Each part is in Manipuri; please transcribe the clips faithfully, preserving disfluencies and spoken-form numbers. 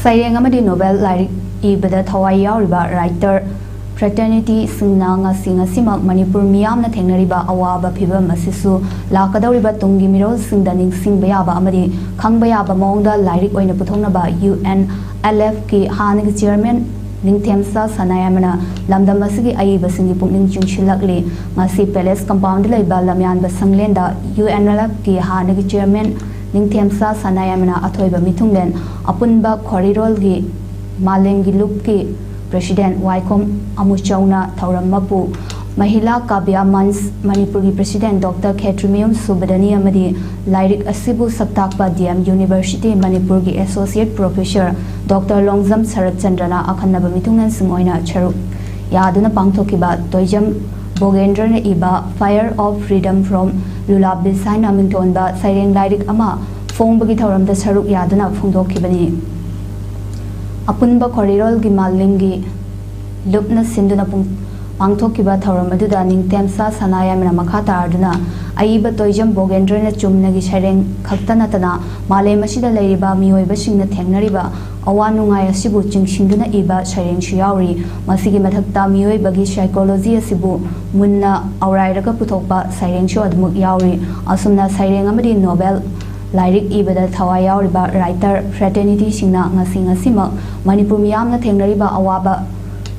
ꯁꯩꯔꯦꯡ ꯑꯃꯗꯤ ꯅꯣꯕꯦꯜ ꯂꯥꯏꯔꯤꯛ ꯏꯕꯗ ꯊꯋꯥꯏ ꯌꯥꯎꯔꯤꯕ ꯋ꯭ꯔꯥꯏꯇꯔ ꯐ꯭ꯔꯦꯇꯔꯅꯤꯇꯤꯁꯤꯡꯅ ꯉꯁꯤ ꯉꯁꯤꯃꯛ ꯃꯅꯤꯄꯨꯔ ꯃꯤꯌꯥꯝꯅ ꯊꯦꯡꯅꯔꯤꯕ ꯑꯋꯥꯕ ꯐꯤꯚꯝ ꯑꯁꯤꯁꯨ ꯂꯥꯛꯀꯗꯧꯔꯤꯕ ꯇꯨꯡꯒꯤ ꯃꯤꯔꯣꯜꯁꯤꯡꯗ ꯅꯤꯡꯁꯤꯡꯕ ꯌꯥꯕ ꯑꯃꯗꯤ ꯈꯪꯕ ꯌꯥꯕ ꯃꯑꯣꯡꯗ ꯂꯥꯏꯔꯤꯛ ꯑꯣꯏꯅ ꯄꯨꯊꯣꯛꯅꯕ ꯌꯨ ꯑꯦꯟ ꯑꯦꯜ ꯑꯦꯐꯀꯤ ꯍꯥꯟꯅꯒꯤ ꯆꯤꯌꯔꯃꯦꯟ ꯅꯤꯡꯊꯦꯝꯆꯥ ꯁꯅꯥꯌꯥꯏꯃꯅ ꯂꯝꯗꯝ ꯑꯁꯤꯒꯤ ꯑꯏꯕꯁꯤꯡꯒꯤ ꯄꯨꯛꯅꯤꯡ ꯆꯤꯡꯁꯤꯜꯂꯛꯂꯤ꯫ ꯉꯁꯤ ꯄꯦꯂꯦꯁ ꯀꯝꯄꯥꯎꯟꯗ ꯂꯩꯕ ꯂꯝꯌꯥꯟꯕ ꯁꯪꯂꯦꯟꯗ ꯌꯨ ꯑꯦꯟ ꯑꯦꯜ ꯑꯦꯐꯀꯤ ꯍꯥꯟꯅꯒꯤ ꯆꯤꯌꯔꯃꯦꯟ ꯅꯤꯡꯊꯦꯝꯆꯥ ꯁꯅꯥꯌꯥꯏꯃꯅ ꯑꯊꯣꯏꯕ ꯃꯤꯊꯨꯡꯂꯦꯟ ꯑꯄꯨꯟꯕ ꯈ꯭ꯋꯥꯔꯤꯔꯣꯜꯒꯤ ꯃꯥꯂꯦꯝꯒꯤ ꯂꯨꯞꯀꯤ ꯄ꯭ꯔꯦꯁꯤꯗꯦꯟ ꯋꯥꯏꯈꯣꯝ ꯑꯃꯨꯆꯧꯅ ꯊꯧꯔꯝ ꯃꯄꯨ, ꯃꯍꯤꯂꯥ ꯀꯥꯕ꯭ꯌ ꯃꯟꯆ ꯃꯅꯤꯄꯨꯔꯒꯤ ꯄ꯭ꯔꯦꯁꯤꯗꯦꯟ ꯗꯣꯛꯇꯔ ꯈꯦꯇ꯭ꯔꯤꯃꯌꯨꯝ ꯁꯨꯕꯗꯅꯤ ꯑꯃꯗꯤ ꯂꯥꯏꯔꯤꯛ ꯑꯁꯤꯕꯨ ꯁꯛꯇꯥꯛꯄ ꯗꯤ ꯑꯦꯝ ꯌꯨꯅꯤꯚꯔꯁꯤꯇꯤ ꯃꯅꯤꯄꯨꯔꯒꯤ ꯑꯦꯁꯣꯁꯤꯌꯦꯠ ꯄ꯭ꯔꯣꯐꯦꯁꯔ ꯗꯣꯛꯇꯔ ꯂꯣꯡꯖꯝ ꯁꯔꯠ ꯆꯟꯗ꯭ꯔꯅ ꯑꯈꯟꯅꯕ ꯃꯤꯊꯨꯡꯂꯦꯟꯁꯤꯡ ꯑꯣꯏꯅ ꯁꯔꯨꯛ ꯌꯥꯗꯨꯅ ꯄꯥꯡꯊꯣꯛꯈꯤꯕ ꯇꯣꯏꯖꯝ ꯕꯣꯒꯦꯟꯗ꯭ꯔꯅ ꯏꯕ Fire of Freedom from Lulabis ꯍꯥꯏꯅ ꯃꯤꯡꯊꯣꯟꯕ ꯁꯩꯔꯦꯡ ꯂꯥꯏꯔꯤꯛ ꯑꯃ ꯐꯣꯡꯕꯒꯤ ꯊꯧꯔꯝꯗ ꯁꯔꯨꯛ ꯌꯥꯗꯨꯅ ꯐꯣꯡꯗꯣꯛꯈꯤꯕꯅꯤ꯫ ꯑꯄꯨꯟꯕ ꯈ꯭ꯋꯥꯔꯤꯔꯣꯜꯒꯤ ꯃꯥꯂꯦꯝꯒꯤ ꯂꯨꯞꯅ ꯁꯤꯟꯗꯨꯅ ꯄꯨꯡ-, ꯄꯥꯡꯊꯣꯛꯈꯤꯕ ꯊꯧꯔꯝ ꯑꯗꯨꯗ ꯅꯤꯡꯊꯦꯝꯆꯥ ꯁꯅꯥꯌꯥꯏꯃꯅ ꯃꯈꯥ ꯇꯥꯔꯗꯨꯅ ꯑꯏꯕ ꯇꯣꯏꯖꯝ ꯕꯣꯒꯦꯟꯗ꯭ꯔꯅ ꯆꯨꯝꯅꯒꯤ ꯁꯩꯔꯦꯡ ꯈꯛꯇ ꯅꯠꯇꯅ ꯃꯥꯂꯦꯝ ꯑꯁꯤꯗ ꯂꯩꯔꯤꯕ ꯃꯤꯑꯣꯏꯕꯁꯤꯡꯅ ꯊꯦꯡꯅꯔꯤꯕ ꯑꯋꯥ ꯅꯨꯡꯉꯥꯏ ꯑꯁꯤꯕꯨ ꯆꯤꯡꯁꯤꯟꯗꯨꯅ ꯏꯕ ꯁꯩꯔꯦꯡꯁꯨ ꯌꯥꯎꯔꯤ꯫ ꯃꯁꯤꯒꯤ ꯃꯊꯛꯇ ꯃꯤꯑꯣꯏꯕꯒꯤ psychology ꯑꯁꯤꯕꯨ ꯃꯨꯟꯅ ꯑꯧꯔꯥꯏꯔꯒ ꯄꯨꯊꯣꯛꯄ ꯁꯩꯔꯦꯡꯁꯨ ꯑꯗꯨꯃꯛ ꯌꯥꯎꯔꯤ꯫ ꯑꯁꯨꯝꯅ ꯁꯩꯔꯦꯡ ꯑꯃꯗꯤ ꯅꯣꯕꯦꯜ ꯂꯥꯏꯔꯤꯛ ꯏꯕꯗ ꯊꯋꯥꯏ ꯌꯥꯎꯔꯤꯕ ꯋ꯭ꯔꯥꯏꯇꯔ ꯐ꯭ꯔꯦꯇꯔꯅꯤꯇꯤꯁꯤꯡꯅ ꯉꯁꯤ ꯉꯁꯤꯃꯛ ꯃꯅꯤꯄꯨꯔ ꯃꯤꯌꯥꯝꯅ ꯊꯦꯡꯅꯔꯤꯕ ꯑꯋꯥꯕ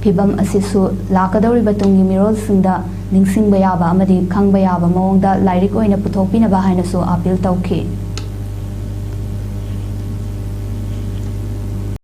ꯐꯤꯚꯝ ꯑꯁꯤꯁꯨ ꯂꯥꯛꯀꯗꯧꯔꯤꯕ ꯇꯨꯡꯒꯤ ꯃꯤꯔꯣꯜꯁꯤꯡꯗ ꯅꯤꯡꯁꯤꯡꯕ ꯌꯥꯕ ꯑꯃꯗꯤ ꯈꯪꯕ ꯌꯥꯕ ꯃꯑꯣꯡꯗ ꯂꯥꯏꯔꯤꯛ ꯑꯣꯏꯅ ꯄꯨꯊꯣꯛꯄꯤꯅꯕ ꯍꯥꯏꯅꯁꯨ ꯑꯥꯄꯤꯜ ꯇꯧꯈꯤ꯫